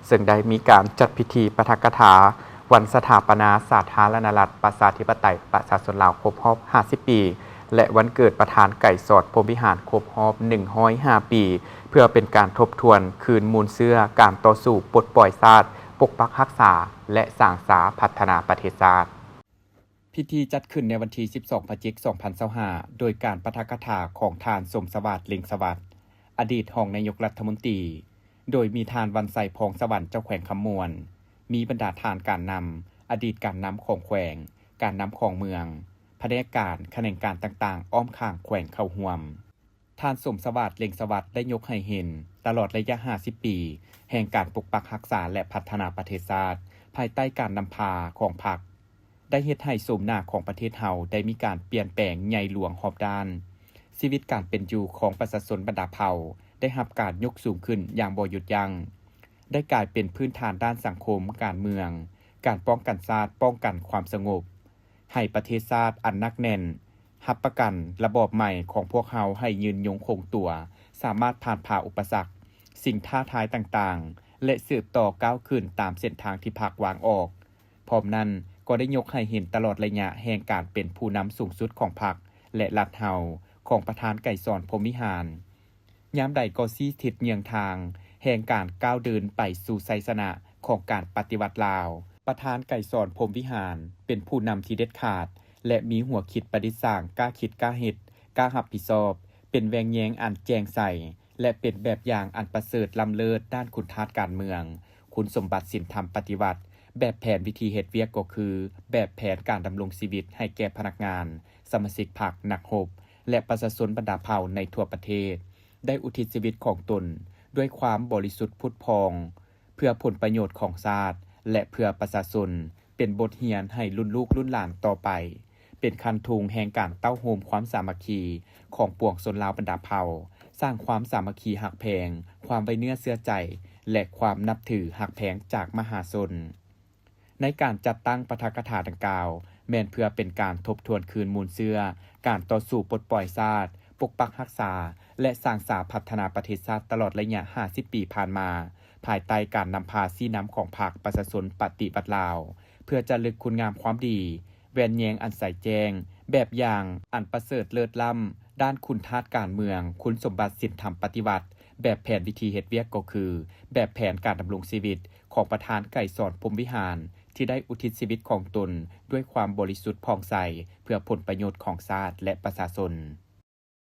ເຊິ່ງໄດ້ມີການຈັດພິທີປາຖະກະຖາ ວັນສະຖາປະນາສາທາລະນະລັດ ປະຊາທິປະໄຕ ປະຊາຊົນລາວ ຄົບຮອບ ຫ້າສິບ ປີ ແລະ ວັນເກີດປະທານໄກສອນ ພົມວິຫານ ຄົບຮອບ ໜຶ່ງຮ້ອຍຫ້າ ປີ ເພື່ອເປັນການທົບທວນຄືນມູນເຊື້ອການຕໍ່ສູ້ປົດປ່ອຍຊາດ, ປົກປັກຮັກສາ ແລະ ສ້າງສາພັດທະນາປະເທດຊາດ. ພິທີຈັດຂຶ້ນໃນວັນທີ ສິບສອງ ພະຈິກ ສອງພັນຊາວຫ້າ ໂດຍການປາຖະກະຖາຂອງທ່ານ ສົມສະຫວາດ ເລັ່ງສະຫວັດ ອະດີດຮອງນາຍົກລັດຖະມົນຕີ, ໂດຍມີທ່ານ ວັນໄຊ ພອງສະຫວັນ ເຈົ້າແຂວງຄຳມ່ວນ, ມີບັນດາທ່ານການນຳ, ອະດີດການນຳຂອງແຂວງ, ການນຳຂອງເມືອງ, ພະແນກການ, ຂະແໜງການຕ່າງໆ ອ້ອມຂ້າງແຂວງເຂົ້າຮ່ວມ. ທ່ານ ສົມສະຫວາດ ເລັ່ງສະຫວັດ ໄດ້ຍົກໃຫ້ເຫັນຕະຫຼອດໄລຍະ ຫ້າສິບ ປີ ແຫ່ງການປົກປັກຮັກສາ ແລະ ພັດທະນາປະເທດຊາດ ພາຍໃຕ້ການນຳພາຂອງພັກ ໄດ້ເຮັດໃຫ້ໂສມໜ້າຂອງປະເທດເຮົາໄດ້ມີການປ່ຽນແປງໃຫຍ່ຫຼວງຮອບດ້ານ. ຊີວິດການເປັນຢູ່ຂອງປະຊາຊົນບັນດາເຜົ່າໄດ້ຮັບການຍົກສູງຂຶ້ນຢ່າງບໍ່ຢຸດຢັ້ງ, ໄດ້ກາຍເປັນພື້ນຖານດ້ານສັງຄົມ, ການເມືອງ, ການປ້ອງກັນຊາດ, ປ້ອງກັນຄວາມສະຫງົບ ໃຫ້ປະເທດຊາດອັນໜັກແໜ້ນ, ຮັບປະກັນລະບອບໃໝ່ຂອງພວກເຮົາໃຫ້ຍືນຍົງຄົງຕົວ, ສາມາດຜ່ານຜ່າອຸປະສັກ, ສິ່ງທ້າທາຍຕ່າງໆ ແລະ ສືບຕໍ່ກ້າວຂຶ້ນຕາມເສັ້ນທາງທີ່ພັກວາງອອກ. ພ້ອມນັ້ນກໍໄດ້ຍົກໃຫ້ເຫັນຕະຫຼອດໄລຍະແຫ່ງການເປັນຜູ້ນຳສູງສຸດຂອງພັກ ແລະ ລັດເຮົາ ຂອງປະທານໄກສອນ ພົມວິຫານ. ຍາມໃດກໍຊີ້ທິດເຍືອງທາງແຫ່ງການກ້າວເດີນໄປສູ່ໄຊຊະນະຂອງການປະຕິວັດລາວ. ປະທານໄກສອນ ພົມວິຫານ ເປັນຜູ້ນຳທີ່ເດັດຂາດ ແລະ ມີຫົວຄິດປະດິດສ້າງ, ກ້າຄິດ, ກ້າເຮັດ, ກ້າຮັບຜິດຊອບ, ເປັນແວງແຍງອັນແຈ່ງໃສ ແລະ ເປັນແບບຢ່າງອັນປະເສີດລ້ຳເລີດດ້ານຄຸນທາດການເມືອງ, ຄຸນສົມບັດສິນທຳປະຕິວັດ, ແບບແຜນວິທີເຮັດວຽກກໍຄື ແບບແຜນການດຳລົງຊີວິດໃຫ້ແກ່ພະນັກງານ, ສະມາຊິກພັກ, ນັກຮົບ ແລະ ປະຊາຊົນບັນດາເຜົ່າໃນທົ່ວປະເທດ ໄດ້ອຸທິດຊີວິດຂອງຕົນດ້ວຍຄວາມບໍລິສຸດຜຸດຜ່ອງ ເພື່ອຜົນປະໂຫຍດຂອງຊາດ ແລະ ເພື່ອປະຊາຊົນ, ເປັນບົດຮຽນໃຫ້ລຸ້ນລູກລຸ້ນຫຼານຕໍ່ໄປ, ເປັນຄັນທຸງແຫ່ງການເຕົ້າໂຮມຄວາມສາມັກຄີຂອງປວງຊົນລາວບັນດາເຜົ່າ, ສ້າງຄວາມສາມັກຄີຮັກແພງ, ຄວາມໄວ້ເນື້ອເຊື່ອໃຈ ແລະ ຄວາມນັບຖືຮັກແພງຈາກມະຫາຊົນ. ໃນການຈັດຕັ້ງປາຖະກະຖາດັ່ງກ່າວ ແມ່ນເພື່ອເປັນການທົບທວນຄືນມູນເຊື້ອການຕໍ່ສູ້ປົດປ່ອຍຊາດ, ປົກປັກຮັກສາ ແລະ ສ້າງສາພັດທະນາປະເທດຊາດຕະຫຼອດໄລຍະ ຫ້າສິບ ປີຜ່ານມາ, ພາຍໃຕ້ການນຳພາຊີ້ນຳຂອງພັກປະຊາຊົນປະຕິວັດລາວ, ເພື່ອຈະລຶກຄຸນງາມຄວາມດີ, ແວ່ນແຍງອັນໃສແຈ້ງ, ແບບຢ່າງອັນປະເສີດເລີດລ້ຳດ້ານຄຸນທາດການເມືອງ, ຄຸນສົມບັດສິນທຳປະຕິວັດ, ແບບແຜນວິທີເຮັດວຽກກໍຄື ແບບແຜນການດຳລົງຊີວິດ ຂອງປະທານໄກສອນ ພົມວິຫານ ທີ່ໄດ້ອຸທິດຊີວິດຂອງຕົນດ້ວຍຄວາມບໍລິສຸດຜ່ອງໃສ ເພື່ອຜົນປະໂຫຍດຂອງຊາດ ແລະ ປະຊາຊົນ.